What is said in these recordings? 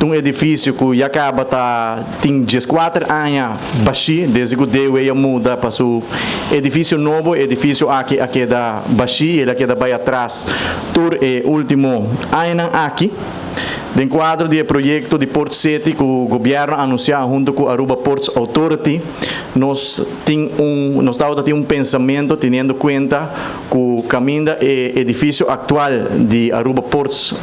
Un edifisio ku ya kaba ta tin 14 aña bashí, desde ku DOW a muda pa su edifisio nobo, edifisio aki a keda bashí, el a keda bai atras tur e último añanan aki. Den kuadro di proyekto di Port City ku gobièrnu a anunsiá huntu ku Aruba Ports Authority, nos tin un pensamentu teniendo kuenta ku kaminda e edifisio aktual di Aruba Ports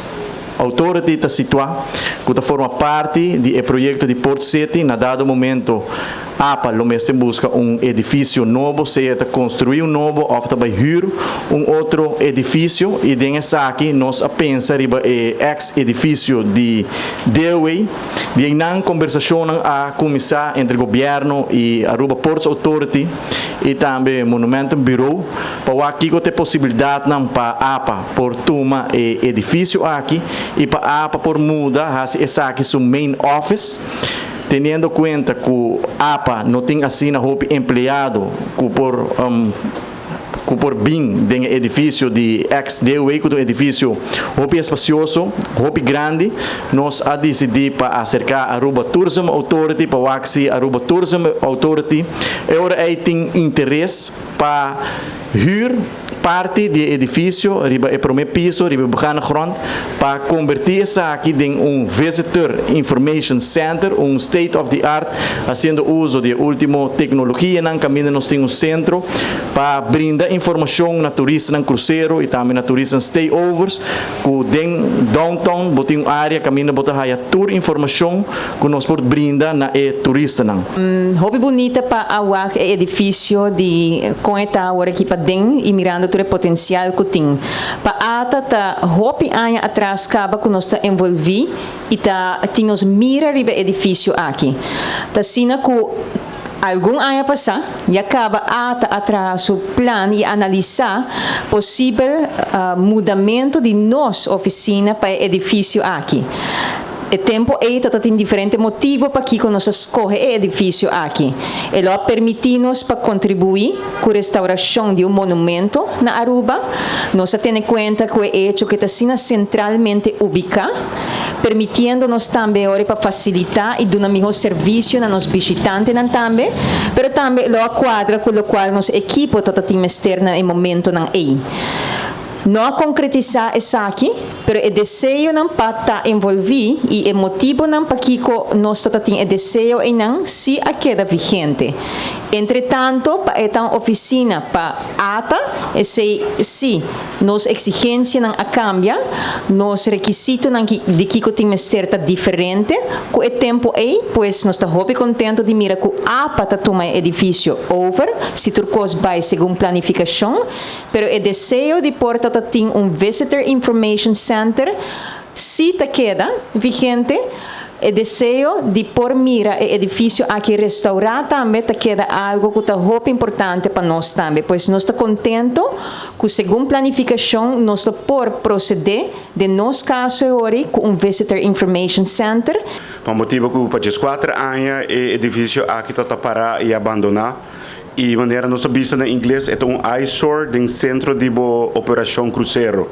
Authority ta situá, ku ta forma parti di e proyekto di Port City, na dado momento APA lo mester buska un edifisio nobo, sea ta konstruí un nobo òf tambe huur un otro edifisio, i den esaki nos a pensa riba e ex edifisio di DOW. Di einan kombersashon a kuminsá entre gobièrnu i Aruba Ports Authority i tambe Monumentenbureau pa wak kiko ta e posibilidatnan pa APA por tuma e edifisio aki i pa APA por muda hasi esaki su main office, teniendo kuenta ku APA no tin asina hopi empleado ku por bin den edifisio di ex-DOW, ku ta un edifisio hopi espasioso, hopi grandi. Nos a disidí pa aserká Aruba Tourism Authority, pa wak si Aruba Tourism Authority e ora ei tin interes pa huur parti di edifisio riba e promé piso, riba begane grond, pa konvertí esaki den un Visitor Information Center, un state of the art, hasiendo uso di último teknologianan, kaminda nos tin un sentro pa brinda informashon na turistanan krusero i tambe na turistanan stayovers, ku den downtown bo tin un área kaminda bo ta haya tur informashon ku nos por brinda na e turistanan. Hopi bunita pa a wak e edifisio di kon e ta awor aki paden i mirando tur e potensial ku tin. Pa ATA ta hopi aña atras kaba ku nos ta envolví i ta tin nos mira riba edifisio aki. Ta asina ku algun aña pasá ya kaba ATA a traha su plan i analisá posibel mudamentu di nos ofisina pa e edifisio aki. E tempu ei tabatin diferente motibu pakiko nos a skohe e edifisio aki. El a permití nos pa kontribuí ku restaurashon di un monumento na Aruba. Nos a tene kuenta ku e echo ku e ta asina sentralmente ubiká, permitiendo nos tambe ora pa fasilitá i duna mihó servisio na nos bishitantenan tambe, pero tambe lo a kuadra ku lokual nos ekipo tabatin mester na e momentonan ei. No a konkretisá esaki, pero e deseonan pa ta envolví i e motibunan pakiko nos tabatin e deseo einan sí a keda vigente. Entretantu, pa e ta un ofisina pa ATA, esei sí, nos eksigensianan a kambia, nos rekisitonan di kiko tin mester ta diferente ku e tempu ei, pues nos ta hopi kontentu di mira ku APA ta tuma e edifisio over, si tur kos bai segun planifikashon, pero e deseo di por ta tin un Visitor Information Center sí ta keda vigente. E deseo di por mira e edifisio aki restourá tambe ta keda algu ku ta hopi importante pa nos tambe. Pues nos ta kontentu ku segun planifikashon nos por prosedé den nos kaso awor ku un Visitor Information Center. Pa motibu ku pa 4 aña e edifisio aki ta pará i abandoná. I manera nos bisa na ingles, e ta un eyesore den sentro di bo operashon krusero.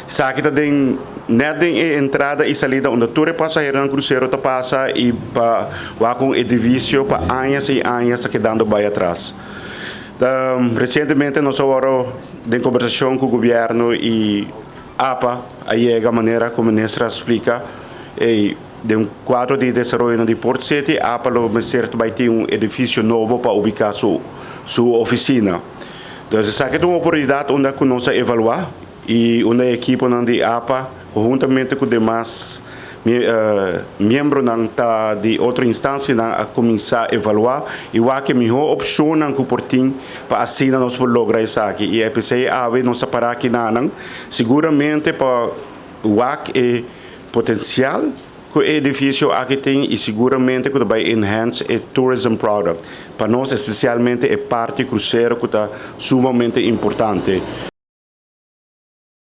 Esaki ta den net den e entrada i salida unda tur pasaheronan krusero ta pasa i pa wak un edifisio pa aña i aña ta kedando bai atras. Resientemente nos awor den kombersashon ku gobièrnu i APA a yega, manera ku minister a splika, i den kuadro di desaroyo di Port City, APA lo mester bai tin un edifisio nobo pa ubiká su ofisina. Anto, esaki ta un oportunidat unda ku nos a evaluá i un ekipo di APA huntamente ku demas miembronan ta di otro instansianan a kuminsá evaluá i wak e mihó opshonnan ku por tin pa asina nos por logra esaki. I p'esei awe nos ta pará akinan siguramente pa wak e potensial ku e edifisio aki tin i siguramente ku bai enhance e tourism product. Pa nos, espesialmente e parti krusero ku ta sumamente importante.